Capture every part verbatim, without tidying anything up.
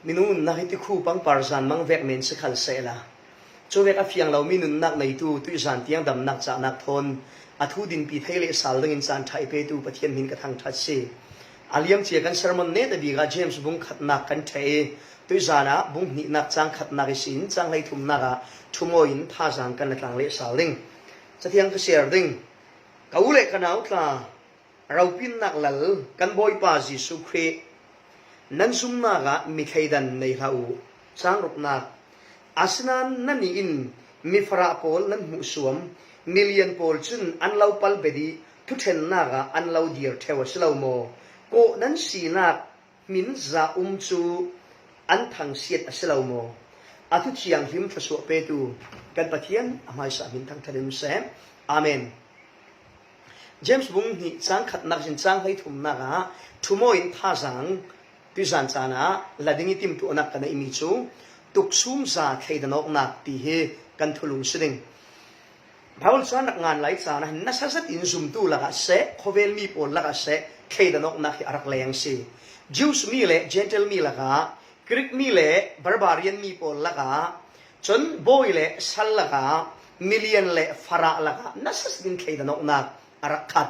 Minunnak hi tikhu pangpar zan mang vek men si khal sehla, cuvek a fiang lomi nunnak neitu tuihzan tiang damnak cahnak thawn a thu dinpi thei leh sal dingin caan ṭha i petu Pathian hmin ka thangṭhat si. A liamcia kan sermon neta bikah James bung khatnak kan ṭheh i, tuihzan ah bung hnihnak cang khatnak ihsin cang hleithumnak ah ṭhumawi in thazaang kan la tlang leh sal ding. Cathiang ka siar ding. Ka u le ka nau tla, ropinnak lal kan Bawipa Jesuh Khrih nan zumnak ah mi thleidan nei hlah uh. Cang ruknak. Asinain nannih in mi farah pawl nan hmuhsuam, milian pawl cun an lo palbet i thuṭhennak ah an lo dir ṭheu a si lo maw? Kawh nan sinak hmin za um cu an thangsiat a si lo maw? A thu thianghlim thluasuah petu kan Pathian a hmaisa hmin thangṭhat in um seh. Amen. James bung hnih cang khatnak sin cang hleithumnak ah ṭhumawi in thazaang tuizan caan ah la ding i timtuahnak ka neihmi cu tuksum za thleidan awknak ti hi kan thulung si ding. Baibal caan rak ngan lai caan ah nasa zat in zumtu lakah seh, khawvel mi pawl lakah seh, thleidan awknak hi a rak leng si. Jews mi le Gentile mi lakah, Greek mi le barbarian mi pawl lakah, cun bawi le sal lakah, milian le farah lakah nasa zat in thleidan awknak a rak khat.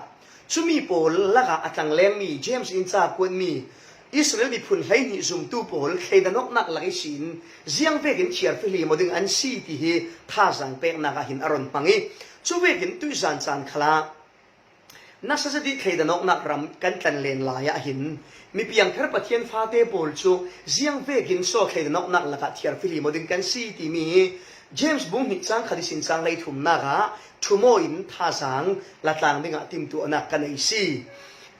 Cumi pawl lakah a tlanglengmi James in ca kuatmi Israel miphun hleihnih zumtu pawl thleidan awknak lak ihsin ziang vekin thiarfihlim aw ding an si ti hi thazaang peknak ah hin a ron hmang i, cu vekin tuizan caan khalah nasa zat i thleidan awknak ram kan tlanlen lai ah hin mi piangthar Pathian fate pawl cu ziang vekin saw thleidan awknak lakah thiarfihlim aw ding kan si timi hi James bung hnih cang khat ihsin cang hleithumnak ah ṭhumawi in thazaang la tlang dingah timtuahnak ka nei si.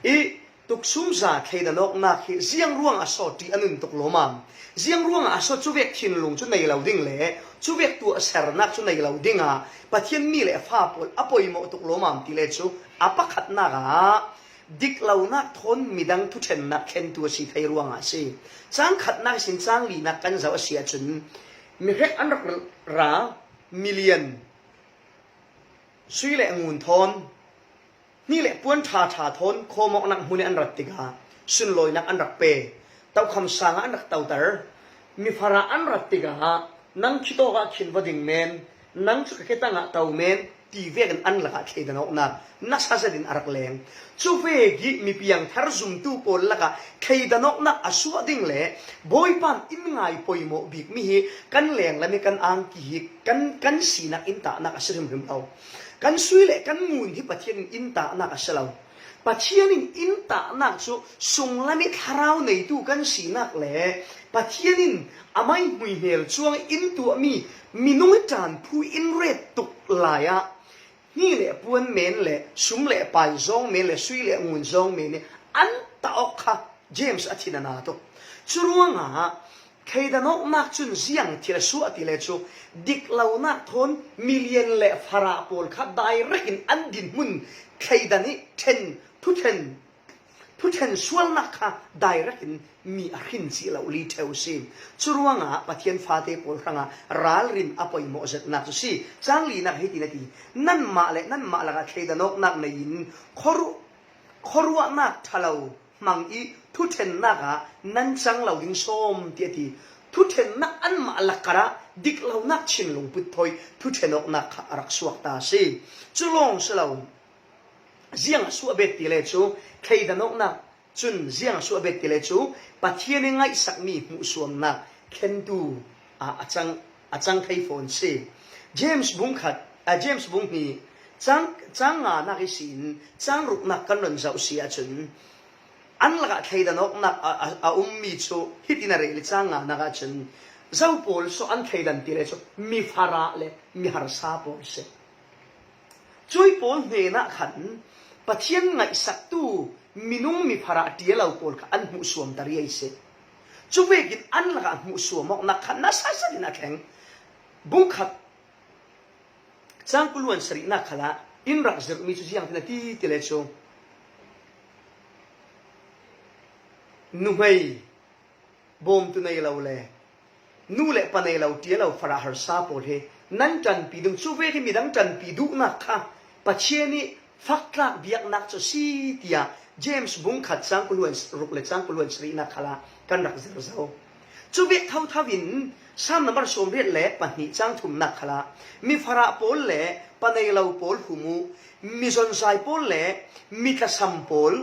I tuksum za thleidan awknak hi ziang ruangah saw ṭih a nun tuk lawmam? Ziang ruangah a saw cuvek thinlung cu nei lo ding le cuvek tuahsernak cu nei lo dingah Pathian mi le a fa pawl a poimawh tuk lawmam ti le cu a pakhatnak ah diklonak thawn midang thuṭhennak thlentu a si thei ruangah a si. Cang khatnak ihsin cang linak kan zoh a si ahcun mi hrek an rak ra, milian sui le ngun thawn, hnih le puan ṭha ṭha thawn khawmawknak hmun i an rat tikah sunlawinak an rak pe. Tokham sang ah an rak toter. Mi farah an rat tikah nang khitawk ah khin va ding men, nang cu ka khitang ah to men ti vekin an lakah thleidan awknak nasa zat in a rak leng. Cu vek i mi piangthar zumtu pawl lakah thleidan awknak a suah ding le Bawipa in ngai poimawh bikmi hi kan lenglam i kan angki hi kan, kan sinak in tahnak a si hrimhrim lo. Kan sui le kan ngun hi Pathian in in tahnak a si lo. Pathian in in tahnak cu sunglam i thlarau neitu kan sinak le Pathian in amai hmuihmel cuang in tuahmi minung i ṭanphu in ret tuk lai ah hnih le puan men le sum le pai zawng men le sui le ngun zawng men i an tah awk kha James a thin a na tuk. Cu ruangah thleidan awknak cun ziang thil a suah ti le cu diklonak thawn milian le farah pawl kha direct in an dinhmun thleidan i ṭhen, thuṭhen, thuṭhen sualnak kha direct in mi a hrin cih lo li ṭheu si. Cu ruangah Pathian fate pawl hrangah ralrin a poimawh zetnak cu si. Cang linak hi tin a ti, nanmah le nanmah lakah thleidan awknak nei in khuaruah, khuaruahnak ṭha lo hmang i thuṭhennak ah nan cang lo ding sawm ti a ti. Thuṭhennak anmah lakah diklonak thinlung put thawi thuṭhen awknak kha a rak suak ta a si. Cu lawng si lo. Ziang a suah bet ti le cu thleidan awknak cun ziang a suah bet ti le cu Pathian i ngaihsakmi hmuhsuamnak thlentu ah a cang, a cang thei fawn si. James bung khat, a James bung hnih cang, cang nganak ihsin cang ruknak kan ron zoh si ahcun an lakah thleidan awknak a, a, a ummi cu hitin a rel i cang nganak ahcun zo pawl saw an thleidan ti le cu mi farah le mi harsa pawl si. Cui pawl hnenah khan Pathian ngaihsaktu minung mi farah ṭialo pawl kha an hmuhsuamter i a si. Cu vekin an lakah hmuhsuam awknak kha nasa zat in a thleng. Bung khat cang kuluan sarihnak khalah in rak zirhmi cu ziang tin a ti ti le cu nuhmei bawmtu nei lo le nu le pa nei lo ṭialo farah harsa pawl hi nan ṭanpi ding, cu vek hi midang ṭanpi duhnak kha Pathian i faktlak biaknak cu a si, tiah James bung khat cang kuluan ruk le cang kuluan sarihnak khalah kan rak zir zo. Cu vek thotho in Sam number sawmriat le pahnih cang thumnak khalah mi farah pawl le panei lo pawl hum uh, mi zonzai pawl le mi tlasam pawl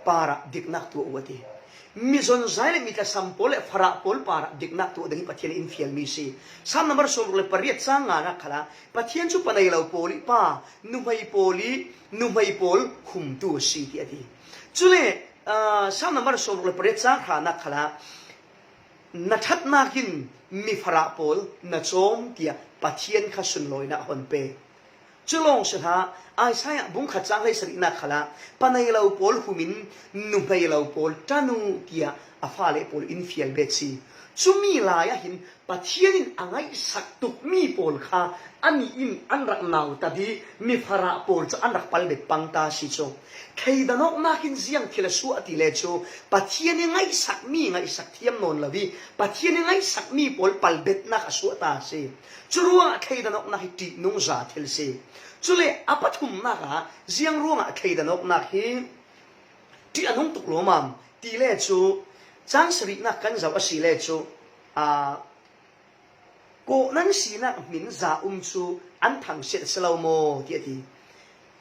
parah diknak tuah uh a ti. Mi zonzai le mi tlasam pawl le farah pawl parah diknak tuah ding hi Pathian in fialmi si. Sam number sawmruk le pariat cang nganak khalah Pathian cu panei lo pawl i pa, nuhmei pawl i nuhmei pawl humtu a si ti a ti. Cule, aa, Sam number sawmruk le pariat cang hranak khalah na ṭhatnak in mi farah pawl na cawm tiah Pathian kha sunlawinak a hon pe. Cu lawng si hlah, Isaiah bung khat cang hleisarihnak khalah panei lo pawl hum in nuhmei lo pawl ṭan uh tiah a fale pawl in fial bet si. Cumi lai ah hin Pathian in a ngaihsak tukmi pawl kha anih in an rak nautat i mi farah pawl cu an rak palbet pang ta si cu. Thleidan awknak hin ziang thil a suah ti le cu Pathian i ngaihsakmi ngaihsak thiam nawn lo i Pathian i ngaihsakmi pawl palbetnak a suah ta si. Cu ruangah thleidan awknak hi ṭihnungza thil si. Cule a pathumnak ah ziang ruangah thleidan awknak hi ṭih a nung tuk lawmam ti le cu cang sarihnak kan zoh a si le cu, aa, kawh nan sinak hmin za um cu an thangsiat a si lo maw ti a ti.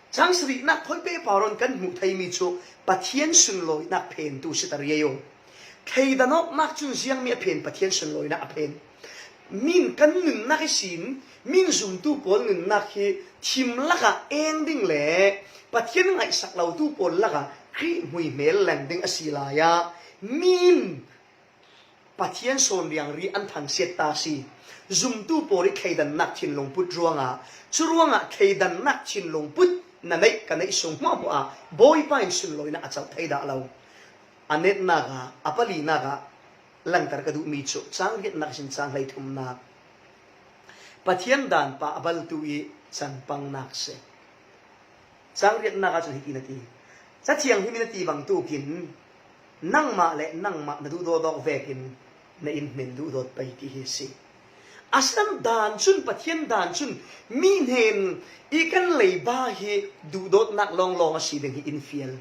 Cang sarihnak thawi pehpar in kan hmuh theimi cu Pathian sunlawinak phentu si ta riai aw. Thleidan awknak cun ziangmi a phen, Pathian sunlawinak a phen. Min kan nunnak ihsin min zumtu pawl nunnak hi thim lakah eng ding le Pathian ngaihsak lotu pawl lakah Khrih hmuihmel leng ding a si lai ah min Pathian sawnriangri an thangsiat ta si. Zumtu pawl i thleidannak thinlungput ruangah, cu ruangah thleidannak thinlungput na neih ka neih sung hmuahhmuah ah Bawipa in sunlawinak a coh thei dah lo. A netnak ah, a palinak ah langter ka duhmi cu cang riatnak sin cang hleithumnak Pathian dan pah a baltu i canpangnak si. Cang riatnak ahcun hiti na ti, Cathiang himi na ti bangtuk in nangmah le nangmah na duhdawt awk vekin na innhmin duhdawt pei ti hi a si. A san dan cun, Pathian dan cun mi hnen i kan leiba hi duhdawtnak lawnglawng a si ding hi in fial.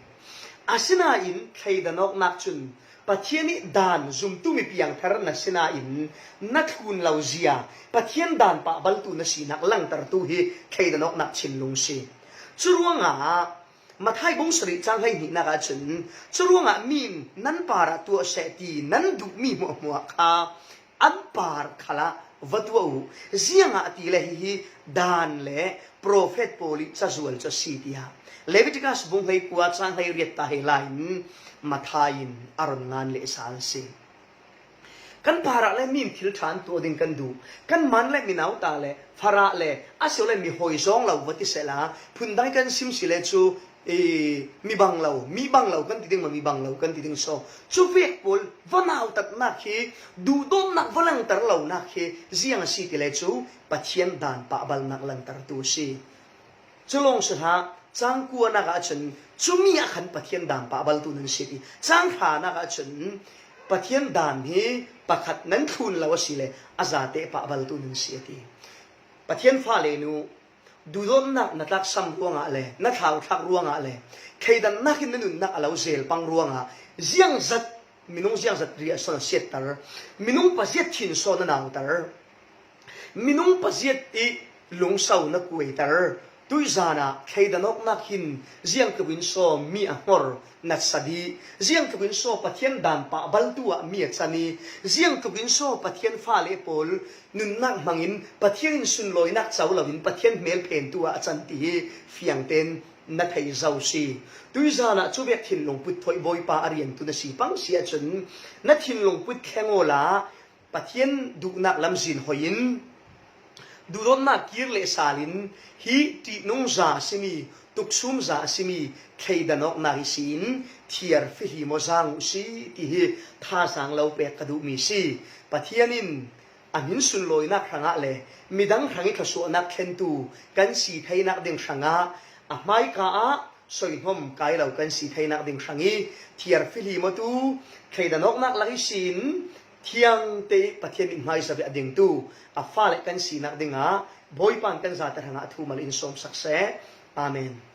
Asinain thleidan awknak cun Pathian i dan zumtu mi piangthar na sinain na thlun lo zia Pathian dan pahbaltu na sinak langtertu hi thleidan awknak thinlung si. Curuangah Mathai bung sarih cang hleihnihnak ahcun, curuangah mi in nan parah tuah seh ti nan duhmi hmuahhmuah kha an par khalah va tuah uh. Ziangah ti le hihi dan le profet pawl i cazual cu a si, tiah Leviticus bung hleikua cang hleiriat ta he lai in Mathai in a run ngan lehsal si. Kan parah le mi in thil ṭha an tuah ding kan duh. Kan man le mi nauta le farah le a si le mi hawi zawng lo va ti sehla, phundai kan sim si le cu i, mi bang lo, mi bang lo kan ti ding maw, mi bang lo kan ti ding saw. Cu vek pawl va nautatnak hi, duhdawtnak va langter lonak hi ziang a si ti le cu Pathian dan pahbalnak langtertu a si. Cu lawng si hlah, cang kuanak ahcun cumi ah khan Pathian dan pahbaltu nan si ti. Cang hranak ahcun Pathian dan hi pakhat nan thlun lo a si le a zate pahbaltu nan si a ti. Pathian fale nu, duhdawtnak na tlaksam ruangah le na thlauthlak ruangah le thleidannak in na nunnak a lo zel pang ruangah ziangzat, minung ziangzat riahsawn a siatter, minung paziat thinsawn a nauter, minung paziat i lungso na kuaiter, tuizan ah thleidan awknak hin ziangtluk in saw mi a hnor, natsa dih, ziangtluk in saw Pathian dan pahbaltu ah mi a can i, ziangtluk in saw Pathian fale pawl nunnak hmangin Pathian in sunlawinak co loin Pathian hmel phentu ah a can ti hi fiangten na thei zo si. Tuizan ah cuvek thinlungput thawi Bawipa a riantu na si pang si ahcun na thinlungput thleng awla Pathian duhnak lamzin hoi in duhdawtnak kir le sal in hi ṭihnungza a simi, tuksumza a simi thleidan awknak ihsin thiarfihlim aw zang uh si ti hi thazaang lo pek ka duhmi si. Pathian in a hmin sunlawinak hrangah le midang hrang i thluasuahnak thlentu kan si theinak ding hrangah a hmaika ah soihnawm kai lo kan si theinak ding hrang i thiarfihlim awtu thleidan awknak lak ihsin thiangte Pathian mithmai zabiah dingtu a fale kan sinak dingah Bawipa in kan zate hrangah a thu mal in sawmsak seh. Amen.